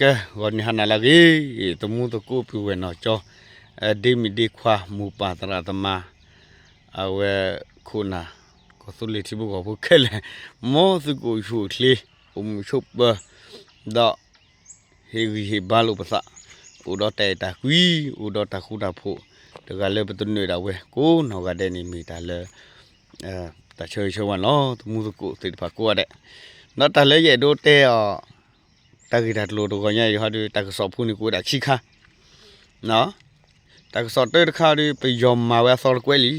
ကဲ ဂီၤနံၤဟါနၤလၢအဂ့ၤ, သမူသကိးပုၢ်ဝဲၢ်နီၢ်ကၠီ, ဒ့မုၣ်ဒ့ခွါ မိၢ်ပၢ်သရၣ်သမါ, အဝဲခိၣ်နၢ် ကီၢ်သူလ့ၤထံဖိကီၢ်ဖိခဲလၢာ်, မ်သုကအိၣ်ဆူၣ်အိၣ်ချ့, အိၣ်မုာ်ဆိးပၢၤ, ဒီး ဟ့ၣ်ဂံၢ်ဟ့ၣ်ဘါလိာ်ပသး, အိၣ်ဒီးတၢ်အဲၣ်တၢ်ကွံ, အိၣ်ဒီးတၢ်ဃူတၢ်ဖိး, တဂၤလၢပသနၢၣ်ဒၣ်ဝဲ ကိးနီၢ်ဂၤဒဲးန့ၣ်မ့ၢ်တၢ်လၢ တၢ်ဆၢဂ့ၤဆၢဝါန့ၣ်လီၤ. သမူသကိးသ့ၣ်တဖၣ်ကိးဂၤဒဲး, ဒီးတၢ်လၢယအဲၣ်ဒိးတဲအီၤ, တၢ်ဂ့ၢ်တၢ်ကျိၤတဂီၤညါအံၤဟီဒီး တၢ်ကစီၣ်ဖိန့ၣ်ကအိၣ်ဝဲဒၣ်ခံခါ, တၢ်ကစီၣ်တၢတခါဒီး ပယီၤမၤဝဲအသီတကွဲးလံ,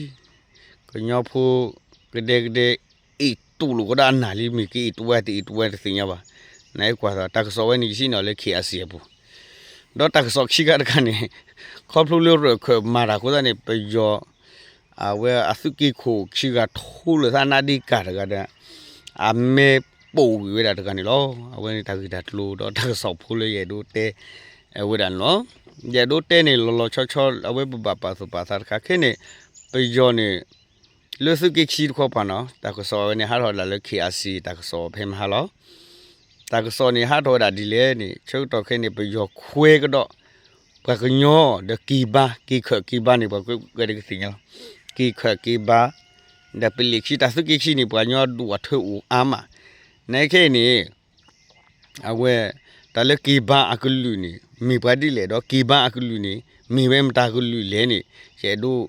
ကညီဖိ ကဒဲကဒဲ အ့ၣ်တူၢ်လိာ်ကဒီးအနၢ်လံ, မ့ၢ်ကအ့ၣ်တူၢ်ဝဲတအ့ၣ်တူၢ်ဝဲတသ့ၣ်ညါဘၣ်, နကွၢ်သး တၢ်ကစီၣ်ဝဲန့ၣ် ယစံးနီၤလၢ ခ့ၣ်အၣ်စံၣ်အပူၤ, ဒီးတၢ်ကစီၣ်ခံခါတခါန့ၣ်, ခီဖျိလၢရၢၢ်ခၢၣ်မၤတၢ်အဃိသတးန့ၣ် ပယီၤ အဝဲအသုးက့ခိၣ်ခံဂၤထိလၢာ်သးနါဒ့ကၤတဂၤဒီး အမဲပိာ်ကွံာ်ဝဲဒၣ်တဂၤန့ၣ်လီၤ. အဝဲန့ၣ်တၢ်ဂ့ၢ်တၢ်ကျိၤဒီးတၢ်ကစီၣ်ဖိလၢယအဲၣ်ဒိးတဲ ဝဲဒၣ်န့ၣ်လီၤ. ယအဲၣ်ဒိးတဲန့ၣ် လီၤလီၤဆီဆီ အဝဲပဘၣ်ပာ်သူၣ်ပာ်သးတခါခဲန့ၣ်, ပယီၤန့ၣ် လၢသုးက့ခံတခီပၤနီၤ တၢ်ကစီၣ်ဝဲန့ၣ် ဟးထီၣ်ဝဲဒၣ်လၢ ခ့ၣ်အၣ်စံၣ် တၢ်ကစီၣ်ဖဲမဟါလီၤ. တၢ်ကစီၣ်န့ၣ် ဟးထီၣ်ဝဲဒၣ်ဒ်လဲၣ်န့ၣ် ဆၢကတီၢ်ခဲန့ၣ် ပယီၤခွဲကဒီး ပှၤကညီဒီးက့ၤဘါ က့ၤခၢၣ်က့ၤဘါန့ၣ် ပှၤကဲဒကသ့ၣ်ညါလီၤ. က့ၤခၢၣ်က့ၤဘါ ဒီးပလံးခံ တၢ်သုးက့ခံန့ၣ် ပှၤကညီဒိၣ်အထၢအိၣ်အါမး, နခဲအံၤန့ၣ် အဝဲ တၢ်လၢက့ၤဘါအကလုာ်န့ၣ် မ့ၢ်ပှၤဒ်လဲၣ်ဒီး က့ၤဘါအကလုာ်န့ၣ် မ့ၢ်ဝဲမတၤကလုာ်လဲၣ်န့ၣ် ယအဲၣ်ဒိး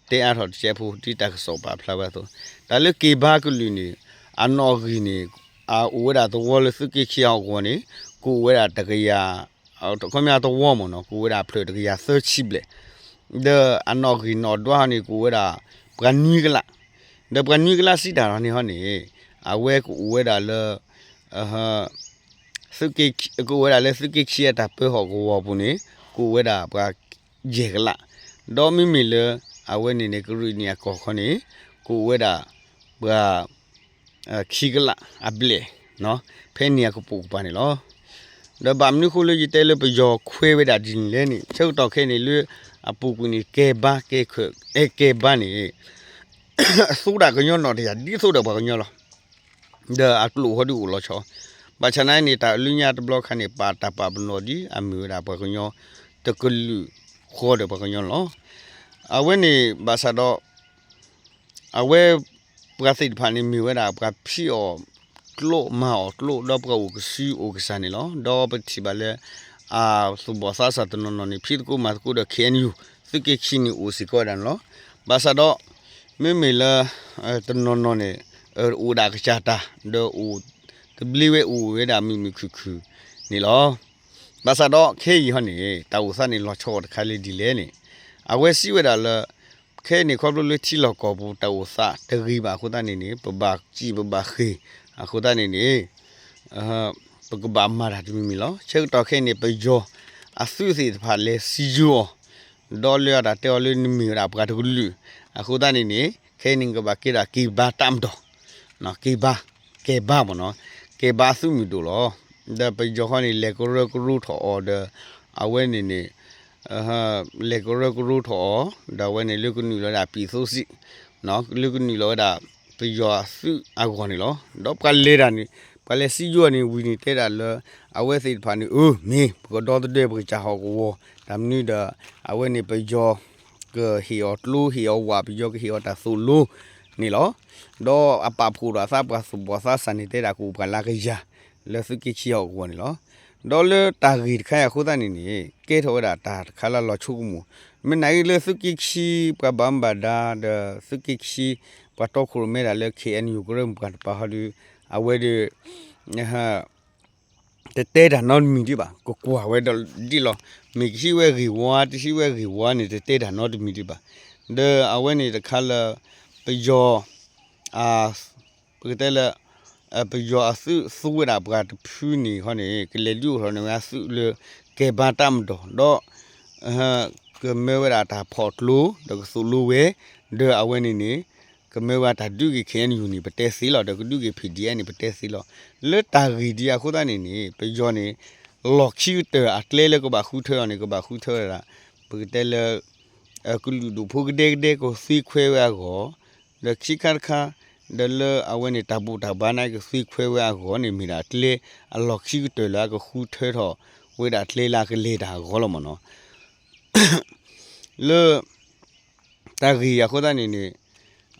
တဲအါထီၣ်တစဲးဖိ ဒ်တၢ်ကစီၣ်ပာ်ဖျါဝဲအသိး, တၢ်လၢက့ၤဘါအကလုာ်န့ၣ် အနီၣ်ဂံၢ်န့ၣ် အအိၣ်ဝဲဒၣ်သဝီလၢသုးက့ခံအဂီၢ်န့ၣ် ကအိၣ်ဝဲဒၣ်တကယၤ ခီပညီသဝီမ့ၢ်နီၤ ကအိၣ်ဝဲဒၣ်အဖျၢၣ်တကယၤသၢဆံဘျဲၣ်, ဒီးအနီၣ်ဂံၢ်နီၣ်ဒွးဟီန့ၣ် ကအိၣ်ဝဲဒၣ် ပှၤနွံကလး, ဒီးပှၤနွံကလးစံးတၢ်လီၤန့ၣ်ဟီန့ၣ် အဝဲကအိၣ်ဝဲဒၣ်လၢ သုးက့ ကအိၣ်ဝဲဒၣ်လၢသုးက့ခံအတၢ်ပၢဟီၣ်ကဝီၤပူၤန့ၣ် ကအိၣ်ဝဲဒၣ်ပှၤယဲၢ်ကလး, ဒီးမ့မ့ၢ်လၢ အဝဲန့ၣ်န့ၣ် ကရ့ၣ်နံၣ်အကီၢ်ခီန့ၣ် ကအိၣ်ဝဲဒၣ် ပှၤ ခံကလးအဘျဲၣ် ဖဲန့ၣ်အကပိာ်ကပၤန့ၣ်လီၤ. ဒီးဘၣ်မနုၤအဃိလၢယတဲလၢပယီၤခွဲဝဲဒၣ်ဒ်န့ၣ်လဲၣ်န့ၣ် ဆၢကတီၢ်ခဲအံၤန့ၣ်လၢ အပူၤကွံာ်န့ၣ် ကဲဘါကဲခၢၣ် အဲ ကဲဘါန့ၣ် အသူဒၣ်ကညီနီၣ်တယၢ် ဒ်သိးဒီးပှၤကညီလီၤ. ဒီးအကျိာ်ဟီဒုးအိၣ်လီၤဆီ, ဘၣ်ဆၣ်နာ်န့ၣ် တၢ်အလုၢ်ညါတဘျီခါန့ၣ် ပာ်တၢ်ပာ်ပနီၣ်ဒ်အမ့ၢ်ဝဲဒၣ်ပှၤကညီ တကလုာ်ဃီဒီးပှၤကညီလီၤ. အဝဲန့ၣ်ဘၣ်ဆၣ်ဒီး အဝဲ ပှၤသ့ၣ်တဖၣ်န့ၣ် မ့ၢ်ဝဲဒၣ်ပှၤဖံးအီၣ်ကျိၣ်မၤအီၣ်ကျိၣ် ဒီးပှၤအိၣ်ကစုအိၣ်ကစၢ်န့ၣ်လီၤ. ဒီးပထံၣ်ဘၣ်လၢ အသူၣ်ဘီၣ်သးစၢ်တနီၤနီၤန့ၣ် ဖံးသကိးမၤသကိးဒီး ခ့ၣ်အဲၣ်ယူၣ် သုးက့ခံန့ၣ်အိၣ်စ့ၢ်ကီးဝဲဒၣ်န့ၣ်လီၤ. ဘၣ်ဆၣ်ဒီး မ့မ့ၢ်လၢ တနီၤနီၤန့ၣ် အိၣ်ဒၣ်ကစၢ်တၢ် ဒီးအိၣ် တဘျ့ဝဲအိၣ်ဝဲဒၣ်မုာ်မုာ်ခုၣ်ခုၣ်န့ၣ်လီၤ. ဘၣ်ဆၣ်ဒီးခဲအံၤဟီန့ၣ် တၢ်အိၣ်သးန့ၣ်လီၤဆီအီၤတခါလၢဒ်လဲၣ်န့ၣ် အဝဲစံးဝဲဒၣ်လၢ ခဲအံၤန့ၣ် ခီဖျိလၢထံလီၢ်ကီၢ်ပူၤ တၢ်အိၣ်သးတဂ့ၤဘၣ်အဃိသတးန့ၣ်န့ၣ် ပဘၣ်စံၣ်ပဘၣ်ဃ့ၢ်အဃိသတးန့ၣ်န့ၣ် ပကဘၣ်မၤတၢ်တမံၤမံၤလီၤ. ဆၢကတီၢ်ခဲအံၤန့ၣ် ပယီၤအသုးသ့ၣ်တဖၣ်လဲၤစံယိၤအီၤ ဒီးလၢအတၢ်တဲအီၤလၢနမ့ၢ်ဝဲဒၣ်ပှၤတကလုာ် အဃိသတးန့ၣ်န့ၣ် ခဲအံၤန့ၣ်ကဘၣ်ကဲဒၣ်က့ၤဘါတၢ်မတီၢ် က့ၤဘါ ကဲဘါမ့ၢ်နီၤ ကဲဘါအသုးမုၢ်ဒိၣ်လီၤ. ဒီးပယီၤဃီန့ၣ် လဲၤကရၢကရိထီၣ်အီၤဒီး အဝဲန့ၣ်န့ၣ် လဲၤကရၢကရိထီၣ်အီၤ ဒီးအဝဲန့ၣ်လၢကနုာ်လီၤဝဲဒၣ်ပံၣ်သိစံး လၢကနုာ်လီၤဝဲဒၣ် ပယီၤအသုးအဂီၢ်န့ၣ်လီၤ. ဒီးပှၤလဲၤတၢ်န့ၣ် ပှၤလဲၤစံယိၤန့ၣ် ဝံၤန့ၣ်တဲဒၣ်လၢ အဝဲသ့ၣ်တဖၣ်န့ၣ် အၢ မ့ၢ်ပကဒီသဒၢပကစၢ်ဟီၣ်ကဝီၤ တၢ်မနုၤဒီး အဝဲန့ၣ်ပယီၤ ကဟ့ၣ်အီၤကျိ ဟ့ၣ်အီၤဝၣ် ပယီၤကဟ့ၣ်အီၤတၢ်သိၣ်လိန့ၣ်လီၤ. ဒီးအပာ်ဖှိၣ်ဒီးအသးပှၤသူၣ်ဘီၣ်သးစၢ်န့ၣ် တဲဒၣ်ကအိၣ်ပှၤလၢကယၤ လၢသုးက့ခံဟီၣ်ကဝီၤန့ၣ်လီၤ. ဒီးလၢတၢ်ဂ့ၢ်တခါအံၤအဃိသတးန့ၣ်န့ၣ် ကဲထီၣ်ဝဲဒၣ်တၢ်တခါလၢလီၤဆိကမိၣ် မ့ၢ်နာ်က့လၢသုးက့ခံ ပှၤဘၣ်မူဘၣ်ဒါ ဒီးသုးက့ခံ ပှၤတီခိၣ်ရိၣ်မဲဒၣ်လၢ ခ့ၣ်အဲၣ်ယူၣ် ကရၢမိၢ်ပှၢ်တပၤဟီဒီး အဝဲဒီး တတဲတၢ်နီတမံၤဒံးဘၣ် ကကွၢ်ဝဲဒၣ်ဒ်လီၤ. မ့ၢ်ကဟံးဝဲဂ့ၢ်ဝီ တဟံးဝဲဂ့ၢ်ဝီန့ၣ် တတဲတၢ်နီတမံၤဒံးဘၣ်. ဒီးအဝဲန့ၣ်တခါလၢ ပယီၤ ပကတဲလၢ ပယီၤအသုးသူဝဲဒၣ်ပှၤတဖုန့ၣ်ခီန့ၣ် ကလဲၤဒုးအိၣ်ထီၣ်န့ၢ်ဝဲအသုးလၢ ကဲဘါတၢ်မတီၢ် ဒီး ကမၢဝဲဒၣ်တၢ်ဖီၣ်ကျိ ဒီးကသိၣ်လိဝဲ ဒီးအဝဲန့ၣ်န့ၣ် ကမၢဝဲတၢ်ဒုးက့ၤ ခ့ၣ်အဲၣ်ယူၣ်န့ၣ် ပတဲသ့လီၤ ဒီးကဒုးက့ၤ ဖံၣ်ဒံၣ်အဲၣ်န့ၣ် ပတဲသ့လီၤ. လၢတၢ်ဂ့ၢ်ဒ်အဃိသတးန့ၣ်န့ၣ် ပယီၤန့ၣ် လီၢ်ခံကတၢၢ်အကျဲလၢကဘၣ်ဃုထၢအီၤန့ၣ် ကဘၣ်ဃုထၢဝဲဒၣ် ပကတဲလၢ ကလုာ်ဒူၣ်ဖိကဒဲကဒဲကသ့ခွဲဝဲအဂီၢ် ဒီးခံခါတခါ ဒီးလၢအဝဲန့ၣ်တၢ်ဘူၣ်တၢ်ဘါန့ၣ်ကသ့ခွဲဝဲအဂီၢ်န့ၣ် မ့ၢ်ဒၣ်အကျဲအလီၢ်ခံကတၢၢ်လၢအကဃုထၢထီၣ် ဝဲဒၣ်ကျဲလၢကလဲၤတၢ်အဂီၢ်လီၤမ့ၢ်နီၤ. လၢ တၢ်ဂ့ၢ်အဃိသတးန့ၣ်န့ၣ်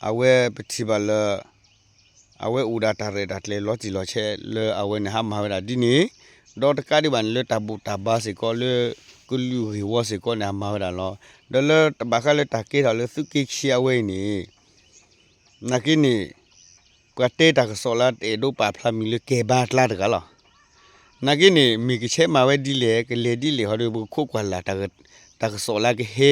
အဝဲပထံၣ်ဘၣ်လၢ အဝဲအိၣ်ဒၣ်တၢ်ရဲၣ်တၢ်ကျဲၤလီၤတံၢ်လီၤဆဲးလၢအဝဲန့ၣ်ဟးမၤဝဲဒၣ်ဒ်န့ၣ်, ဒီးတကးဒံးဘၣ်န့ၣ် လၢတၢ်ဘူၣ်တၢ်ဘါစ့ၢ်ကီးလၢ ကလုာ်ဂ့ၢ်ဝီစ့ၢ်ကီးန့ၣ် အမၤဝဲဒၣ်လီၤ. ဒီးလၢတဘၣ်ဃးလၢတၢ်ကဲထီၣ်လၢသုးက့ခံအဝဲအံၤန့ၣ် နာ်က့န့ၣ် ပှၤတဲတၢ်ကစီၣ်လၢတအဲၣ်ဒိးပာ်ဖျါမံၤလၢကဲဘါအကျါတဂၤလီၤ. နာ်က့န့ၣ် မ့ၢ်ကဆဲးမၤဝဲဒ်လဲၣ် ကလဲၤဒ်လဲၣ်ဟီဒီး ပကခိးကွၢ်လၢ် တၢ်ကစီၣ်လၢကဟဲ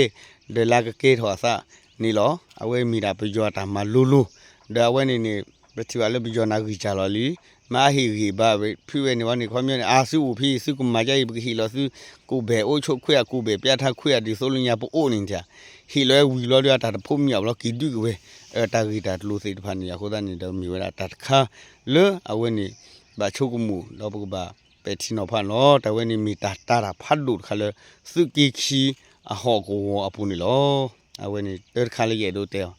ဒီးလၢကကဲထီၣ်အသးန့ၣ်လီၤ. အဝဲမ့ၢ်ဒၣ်ပယီၤအတၢ်မၤလိလိၤ, ဒီးအဝဲန့ၣ်န့ၣ် ပထံၣ်ဘၣ်လၢပယီၤန့ၣ်ဂံၢ်စၢ်လီၤလံ, မ့ၢ်အဟ့ၣ်ဂံၢ်ဘါဝဲ ဖုဝဲန့ၣ်ဝဲန့ၣ် ခီပညီန့ၣ် အသုအိၣ်ဖဲ သုကမၤဒ်အံၤ ပကဟ့ၣ်လီၤသု ကိၣ်ဘဲၣ်အိၣ်ဆိးခွဲး အကိၣ်ဘဲၣ်ပျၢထါခွဲး အဒ်သိးလၢညါပအိၣ်န့ၣ် ဟ့ၣ်လီၤဝဲဝံၤလီၤဒီး အတၢ်တဖိးမံအီၤဘျီက့ၤဒုးက့ၤဝဲ တၢ်ဂ့ၢ်တၢ်ကျိၤသ့ၣ်တဖၣ်န့ၣ် အဃိသတးန့ၣ်ဒီးမ့ၢ်ဝဲဒၣ်တၢ်တခါလၢအဝဲန့ၣ် ဘၣ်ဆိကမိၣ်ဒီးပကဘၣ်ပဲာ်ထံနီၤဖးန့ၣ်လီၤ. တၢ်ဝဲန့ၣ်မ့ၢ်တၢ်တာ်တၢ်ဖးဒိၣ်တခါလၢ သုးက့ခံအဟီၣ်ကဝီၤအပူၤန့ၣ်လီၤ. အဝဲန့ၣ်တၢတခါလၢယအဲၣ်ဒိးတဲအီ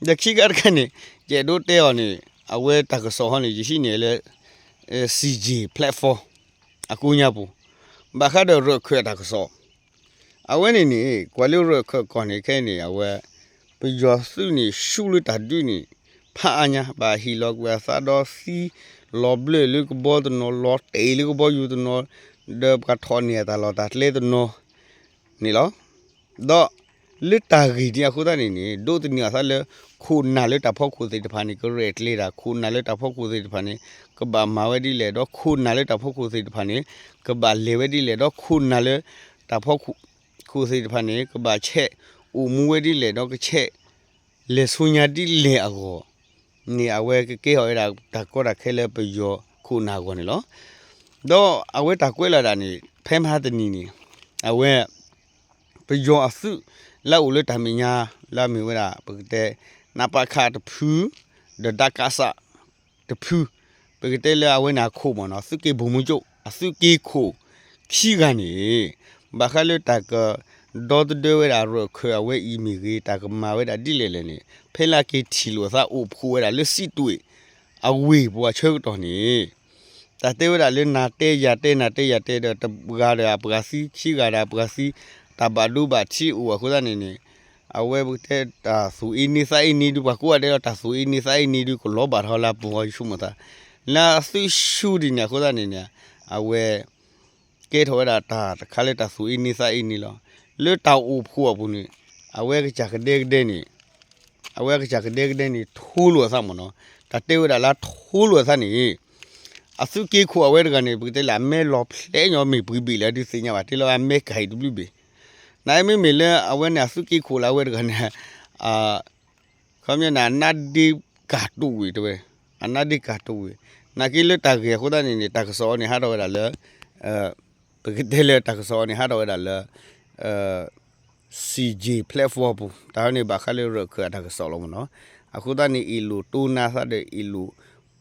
ၤ, ဒီးခံခါတခါန့ၣ် ယအဲၣ်ဒိးတဲအီၤန့ၣ် အဝဲတၢ်ကစီၣ်ဟီန့ၣ် ယဟံးန့ၢ်လၢ CJ platform အကိးညါပူၤ ဘၣ်ဃးဒီးရၢၢ်ခၢၣ်အတၢ်ကစီၣ် အဝဲန့ၣ်န့ၣ် ကွၢ်လၢရၢၢ်ခၢၣ်ကီၢ်န့ၣ် ခဲအံၤန့ၣ် အဝဲ ပယီၤသုးန့ၣ် ဆူၣ်လၢတၢ်ဒုးန့ၣ် ဖးအါညါ ဘၣ်ဟ့ၣ်လီၤကွံာ်အသးဒီးသံ လီၤဘျၢၣ်လၢကဘီတနီၤ လီၤတဲာ်လၢကဘီယူၤတနီၤ ဒီးပှၤထီၣ်န့ၢ်အတၢ်လီၢ်တၢ်ကျဲတနီၤန့ၣ်လီၤ. ဒီးလၢတၢ်ဂ့ၢ်ဒ်အဃိသတးန့ၣ်န့ၣ် ဒိးသန့ၤအသးလၢ ခိၣ်နၢ်လၢတၢ်ဖီခိၣ်သ့ၣ်တဖၣ်န့ၣ် ကရဲၣ်ကျဲၤတၢ် ခိၣ်နၢ်လၢတၢ်ဖီခိၣ်သ့ၣ်တဖၣ်န့ၣ် ကဘၣ်မၤဝဲဒ်လဲၣ် ဒီးခိၣ်နၢ်လၢတၢ်ဖီခိၣ်သ့ၣ်တဖၣ်န့ၣ် ကဘၣ်လဲၤဝဲဒ်လဲၣ် ဒီးခိၣ်နၢ်လၢ တၢ်ဖီခိၣ်သ့ၣ်တဖၣ်န့ၣ် ကဘၣ်ဆဲးအိၣ်မူဝဲဒ်လဲၣ် ဒီးကဆဲး လဲၤဆူညါဒ်လဲၣ်အဂီၢ်န့ၣ် အဝဲကကဲထီၣ်ဝဲဒၣ်တၢ်ကီတၢ်ခဲလၢပယီၤခိၣ်နၢ်အဂီၢ်န့ၣ်လီၤ. ဒီးအဝဲတၢ်ကွဲးလီၤဒၣ်န့ၣ် ဖဲမဟါတနံၤန့ၣ် အဝဲ ပယီၤအသုး လၢအအိၣ်လၢတၢ်မဲာ်ညါ လၢအမ့ၢ်ဝဲဒၣ် ပကတဲ နပခ တဖု ဒီး ဒကစ တဖု ပကတဲလၢအဝဲန့ၣ်အခိၣ်မ့ၢ်နီၤ သုးက့ဘိၣ်မူကၠိၣ် အသုးက့ခိၣ်ခံဂၤန့ၣ် ဘၣ်ဃးလၢတၢ်ကဒီသဒၢဝဲဒၣ်ရၢၢ်ခၢၣ်အဝဲအံၤမ့ၢ်ဂ့ၤ တၢ်ကမၤဝဲဒၣ်ဒ်လဲၣ်လဲၣ်န့ၣ် ဖဲလၢက့ၤထံၣ်လိာ်အသးအိၣ်ဖှိၣ်ဝဲဒၣ်လၢစံးတွ့ၣ် အဝ့ၢ်ပူၤအဆၢကတီၢ်န့ၣ် တၢ်တဲဝဲဒၣ်လၢနၤတဲယၤတဲ နၤတဲယၤတဲဒီး တဂၤဒီးအပှၤသံ ခံဂၤဒီးအပှၤသံ တၢ်ဘၣ်ဒိဘၣ်ထံးအိၣ်အဃိသတးန့ၣ်န့ၣ် အဝဲပကတဲတၢ်သူၣ်အ့န့သးအ့န့ဒုး ပှၤကိးဂၤဒဲးလီၤ တၢ်သူၣ်အ့န့သးအ့န့ဒုးကလီၤဘၣ်ထီၣ်လၢအပူၤအီၤ ယဆိကမိၣ်သး လၢအသုးဆူၣ်ဒ်န့ၣ်အဃိသတးန့ၣ်န့ၣ် အဝဲ ကဲထီၣ်ဝဲဒၣ်တၢ်တခါလၢတၢ်သူၣ်အ့န့သးအ့န့လီၤ. လၢတၢ်အိၣ်ဖှိၣ်အပူၤန့ၣ် အဝဲကစၢ်ကဒဲကဒဲန့ၣ် အဝဲကစၢ်ကဒဲကဒဲန့ၣ် ထိလိာ်အသးမ့ၢ်နီၤ တၢ်တဲဝဲဒၣ်လၢထိလိာ်အသးန့ၣ် အသုးက့ခိၣ်အဝဲတဂၤန့ၣ် ပကတဲလၢအမဲလီၤဖျဲးညီ မ့ၢ်ပှဲၤဘ့ၣ်လၢဒုးသ့ၣ်ညါဘၣ် တဲလၢအမဲကဟံၣ်တဘျုးဘ့ၣ် နမ့မ့ၢ်လၢအဝဲန့ၣ် အသုးက့ခိၣ်လၢအဝဲတဂၤန့ၣ် ခီပညီန့ၣ် အနါဒ့ကၢ်တိာ်ဝံၤတဲဝဲ အနါဒ့ကၢ်တိာ်ဝံၤ နာ်က့လၢတၢ်ဂ့ၢ်အဃိသတးန့ၣ်န့ၣ် တၢ်ကစီၣ်အီၤန့ၣ် ဟးထီၣ်ဝဲဒၣ်လၢ ပကတဲလၢတၢ်ကစီၣ်အီၤန့ၣ် ဟးထီၣ်ဝဲဒၣ်လၢ CJ platform အပူၤ တၢ်ဝဲန့ၣ်ဘၣ်ဃးလၢရၢၢ်ခၢၣ်အတၢ်ကစီၣ်လီၤမ့ၢ်နီၤ. အဃိသတးန့ၣ် အ့ၣ်လိာ်တိနါသးဒီး အ့ၣ်လိာ်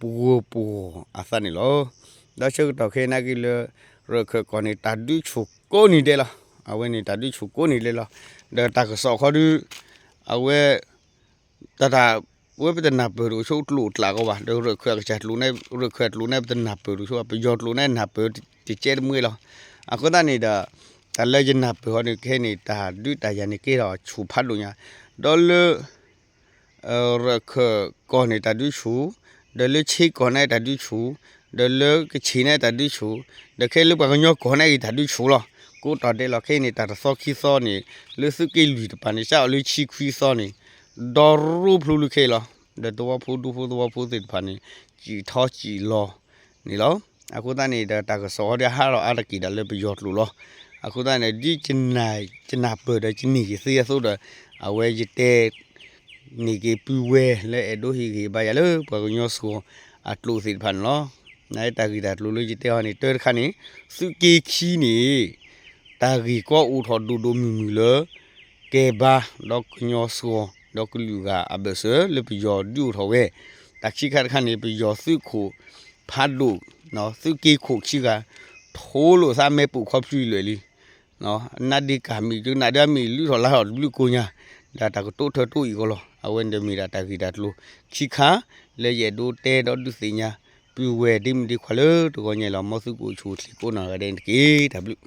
ပှီၤပှီၤအသးန့ၣ်လီၤ. ဒီးဆၢကတီၢ်ခဲအံၤနာ်က့လၢ ရၢၢ်ခၢၣ်ကီၢ်န့ၣ် တၢ်ဒုးဆူၣ်ကိးနံၤဒဲးလီၤ. အဝဲန့ၣ် တၢ်ဒုးဆူၣ်ကိးနံၤဒဲးလီၤ. ဒီးတၢ်ကစီၣ်ခီဒုး အဝဲ တၢ်တၢ် ဝဲပတနၢ်ပၢၢ်တအိၣ်ဆိးကျိာ်ကျးကီးဘၣ် ဒီးရၢၢ်ခၢၣ်အကစၢ်ကျိာ်န့ၣ် ရၢၢ်ခၢၣ်အကျိာ်န့ၣ် ပတနၢ်ပၢၢ်တအိၣ်ဆိးဘၣ် ပယီၤကျိာ်န့ၣ်နၢ်ပၢၢ်တကဲတမှဲလီၤ. အဃိသတးန့ၣ်ဒီး တၢ်လၢယနၢ်ပၢၢ်ဟီန့ၣ် ခဲအံၤန့ၣ် တၢ်ဒုးတၢ်ယၤန့ၣ်ကဲထီၣ်ဆူၣ်ဖးဒိၣ်ညါ ဒီးလၢ ရၢၢ်ခၢၣ်ကီၢ်န့ၣ်တၢ်ဒုးဆူၣ်, ဒီးလၢခ့ကီၢ်န့ၣ်တၢ်ဒုးဆူၣ်, ဒီးလၢကခ့ၣ်န့ၣ်တၢ်ဒုးဆူၣ်, ဒီးခဲလၢပှၤကညီကီၢ်န့ၣ်ဂ့ၤတၢ်ဒုးဆူၣ်လီၤ. ကိးတီၢ်ဒဲးလီၤ ခဲအံၤန့ၣ် တၢ်တသီခံသီန့ၣ် လၢသုးက့လွံၢ်တပၤန့ၣ် စးအီၤလၢဆံခွံသီန့ၣ် ဒီရိဖျိလၢခဲအံၤလီၤ. ဒီးသဝီဖိဒူဖိသဝီဖိသ့ၣ်တဖၣ်န့ၣ် စံၣ်ထီၣ်စံၣ်လီၤန့ၣ်လီၤ. အဃိသတးန့ၣ်ဒီးတၢ်ကစီၣ်ဟီဒီးဟးထီၣ်အါတက့ၢ်ဒၣ်လၢပယီၤကျိာ်လီၤ. အဃိသတးန့ၣ် ဒ်ယနၢ်ပၢၢ်ဒီးယန့ၢ်ယသ့အသိးဒီး အဝဲယတဲ န့ၢ်က့ၤပုၢ်ဝဲၢ်လၢအဲၣ်ဒိးဟ့ၣ်ဂံၢ်ဘါယၤလၢပှၤကညီစှီၤအကျိာ်သ့ၣ်တဖၣ်န့ၣ်လီၤ. နတၢ်ဂ့ၢ်တၢ်ကျိၤလၢယတဲဟီန့ၣ် တၢတခါန့ၣ် သုးက့ခံန့ၣ် တၢ်ဂ့ၢ်ကီအိၣ်ထီၣ်ဒိၣ်ဒိၣ်မုၢ်မုၢ်လၢ ကဲဘါ ဒီးကညီစှီၤ ဒီးကလုာ်ဂၤအဘၢၣ်စၢၤလၢပယီၤဒုးအိၣ်ထီၣ်ဝဲ. တၢ်ခံခါတခါန့ၣ် ပယီၤသုးခိၣ်ဖးဒိၣ် သုးက့ခိၣ်ခံဂၤ ထိလိာ်သးမဲာ်ပိာ်ခီဖျိလွဲၢ်လံ နါဒ့ကၢ်မံၤကနၣ်ဒၣ်မ့ၢ်လုၢ်ထီၣ်လါထီၣ်တဘျုးကိညါ ဒီးတၢ်ကတိၤထၢတိအံၤကီးလီၤ. အဝဲန့ၣ်ဒီးမ့ၢ်ဒၣ်တၢ်ဂ့ၢ်တၢ်ကျိၤခံခါ လၢယအဲၣ်ဒိးတဲဒီးဒုးသ့ၣ်ညါ ပုၢ်ဝဲၢ်ဒ့မုၣ်ဒ့ခွါလၢတဂီၤညါအံၤလီၤ, မ်သုကအိၣ်ဆူၣ်အိၣ်ချ့ကိးနီၢ်ဂၤဒဲးန့ၣ်တက့ၢ်. တၢ်ဘျုး